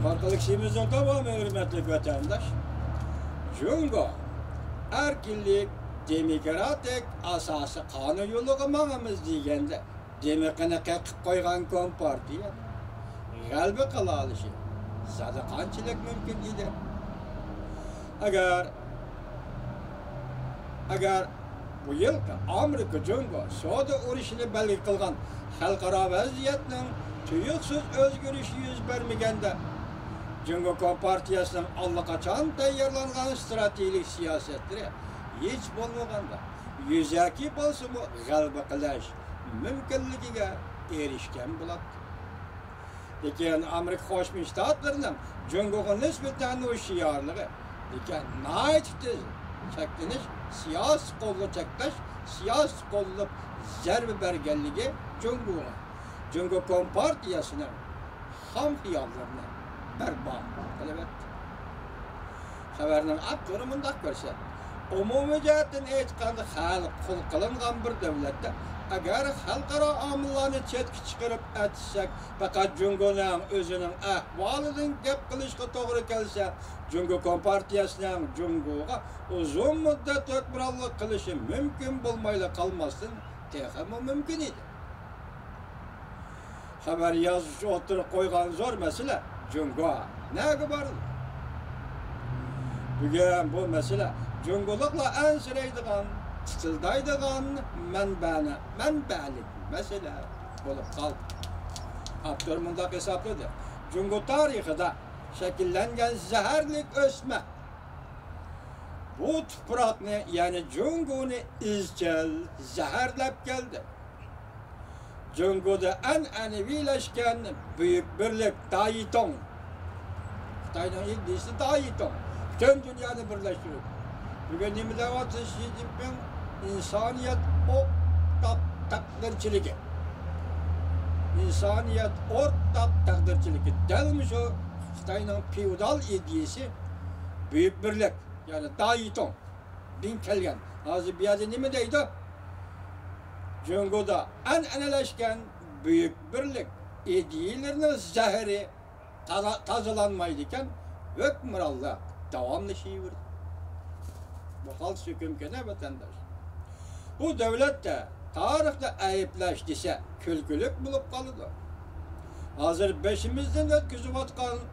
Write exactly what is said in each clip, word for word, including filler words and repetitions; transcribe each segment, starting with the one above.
ئارقىلىق ئىشىمىزنىڭ داۋامى، ھۆرمەتلىك ۋەتەنداش. جۇڭگو ئەركىنلىك، دېموكراتىك ئاساسىي قانۇن يولىغا ماڭىمىز دېگەندە، دىمىقىنى قېقىپ قويغان كومپارتىيە غەلىبە قىلالىشى زادى قانچىلىك مۇمكىن ئىدى؟ ئەگەر، ئەگەر بۇ يىلقى ئامېرىكا جۇڭگو سودا ئۇرۇشىنى بەلگە قىلغان خەلقئارا ۋەزىيەتنىڭ تۇيۇقسىز ئۆزگىرىشى يۈز بەرمىگەندە، جۇڭگو كومپارتىيەسىنىڭ ئاللىقاچان تەييارلانغان ئىستراتېگىيەلىك سىياسەتلىرى ھېچ بولمىغاندا يۈزەكى بولسىمۇ غەلىبە قىلىش مۇمكىنلىكىگە ئېرىشكەن بولاتتى. لېكىن ئامېرىكا قوشما شتاتلىرىنىڭ جۇڭگوغا نىسبەتەن ھوشيارلىقى، لېكىن ناھايىتى تېز چەكلىنىش سىياسىي قولغا چەكلەش سىياسىي قوللىنىپ زەربە بەرگەنلىكى جۇڭگوغا، جۇڭگو كومپارتىيەسىنىڭ خام خىياللىرىنى بەربات قىلىۋەتتى. خەۋەرنىڭ ئاپتورى مۇنداق كۆرسەتتى: ئومۇمىي جەھەتتىن ئېيتقاندا، خەلق قۇل قىلىنغان بىر دۆلەتتە، ئەگەر خەلقئارا ئامىللارنى چەتكە چىقىرىپ ئەتىسەك، پەقەت جۇڭگونىڭ ئۆزىنىڭ ئەھۋالىدىن گەپ قىلىشقا توغرا كەلسە، جۇڭگو كومپارتىيەسىنىڭ جۇڭگوغا ئۇزۇن مۇددەت ھۆكۈمرانلىق قىلىشى مۇمكىن بولمايلا قالماستىن، تېخىمۇ مۇمكىن ئىدى. خەۋەر يازغۇچى ئوتتۇرىغا قويغان زور مەسىلە جۇڭگو نەگە بارىدۇ؟ بۈگۈن بۇ مەسىلە جۇڭگولۇقلار ئەنسىرەيدىغان، تىتىلدايدىغان مەنبەنى، مەنبەلىك مەسىلە بولۇپ قالدى. ئاپتور مۇنداق ھېسابلىدى: جۇڭگو تارىخىدا شەكىللەنگەن زەھەرلىك ئۆسمە بۇ تۇپراقنى، يەنى جۇڭگونى ئىزچىل زەھەرلەپ كەلدى. جۇڭگودا ئەنئەنىۋىلەشكەن بۈيۈك بىرلىك دايىتوڭ، خىتاينىڭ ئىدىيىسى دايىتوڭ، پۈتۈن دۇنيانى بىرلەشتۈرۈپ، بۈگۈن نېمە دەۋاتىدۇ شى جىنپىڭ؟ ئىنسانىيەت ئورتاق تەقدىرچىلىكى. ئىنسانىيەت ئورتاق تەقدىرچىلىكى. دەل مۇشۇ خىتاينىڭ فېئودال ئىدىيىسى، بۈيۈك بىرلىك، يەنى دايىتوڭ، دىن كەلگەن. ھازىر بۇ يەردە نېمە دەيدۇ؟ جۇڭگودا ئەنئەنىلەشكەن بۈيۈك بىرلىك ئىدىيىلىرىنىڭ زەھىرى تازا-، تازىلانمايدىكەن، ھۆكۈمرانلىق داۋاملىشىۋېرىدۇ. بۇ خالتىس ھۆكۈمكەن ۋەتەنداش. بۇ دۆلەتتە تارىخنى ئەيىبلەش دېسە، كۈلكىلىك بولۇپ قالىدۇ. ھازىر بېشىمىزدىن ئۆتكۈزۈۋاتقان،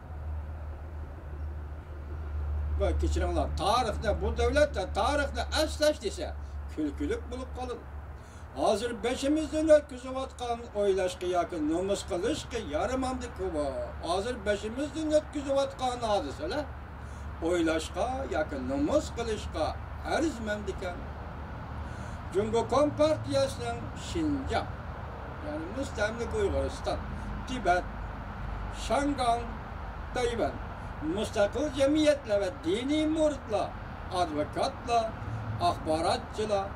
ۋە كەچۈرۈڭلار، تارىخنى، بۇ دۆلەتتە تارىخنى ئەسلەش دېسە، كۈلكىلىك بولۇپ قالىدۇ. ھازىر بېشىمىزدىن ئۆتكۈزۈۋاتقان ئويلاشقا ياكى نومۇس قىلىشقا يارىمامدىكى بۇ. ھازىر بېشىمىزدىن ئۆتكۈزۈۋاتقان ھادىسىلەر ئويلاشقا ياكى نومۇس قىلىشقا ئەرزىمەمدىكەن. جۇڭگو كومپارتىيەسىنىڭ شىنجاڭ، يەنى مۇستەملىكە ئۇيغۇرىستان، تىبەت، شياڭگاڭ، تەيۋەن، مۇستەقىل جەمئىيەتلەر ۋە دىنىي مۇرىتلار، ئادۋوكاتلار، ئاخباراتچىلار،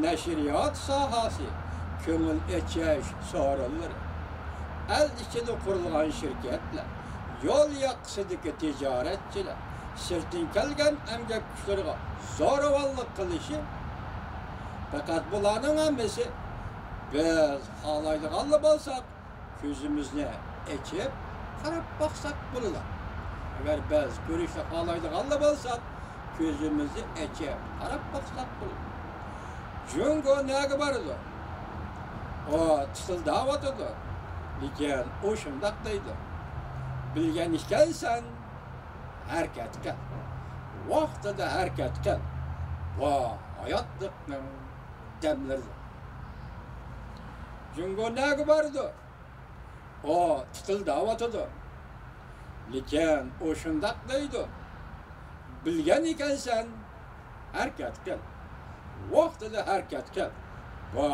نەشرىيات ساھەسى، كۆڭۈل ئېچىش سورۇنلىرى، ئەل ئىچىدە قۇرۇلغان شىركەتلەر، يول ياقىسىدىكى تىجارەتچىلەر، سىرتتىن كەلگەن ئەمگەك كۈچلىرىغا زورىۋاللىق قىلىشى، پەقەت بۇلارنىڭ ھەممىسى بىز خالايدىغانلا بولساق، كۆزىمىزنى ئېچىپ قاراپ باقساق بولىدۇ. ئەگەر بىز كۆرۈشنى خالايدىغانلا بولساق، كۆزىمىزنى ئېچىپ قاراپ باقساق بولىدۇ. جۇڭگو نەگە بارىدۇ؟ ئۇ تىتىلداۋاتىدۇ. لېكىن ئۇ شۇنداق دەيدۇ: بىلگەن ئىكەنسەن، ھەرىكەت قىل. ۋاقتىدا ھەرىكەت قىل. بۇ ھاياتلىقنىڭ دەملىرىدۇر. جۇڭگو نەگە بارىدۇ؟ ئۇ تىتىلداۋاتىدۇ. لېكىن ئۇ شۇنداق دەيدۇ: بىلگەن ئىكەنسەن، ھەرىكەت قىل. ۋاقتىدا ھەرىكەت قىل. بۇ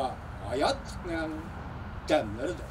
ھاياتلىقنىڭ دەملىرىدۇر.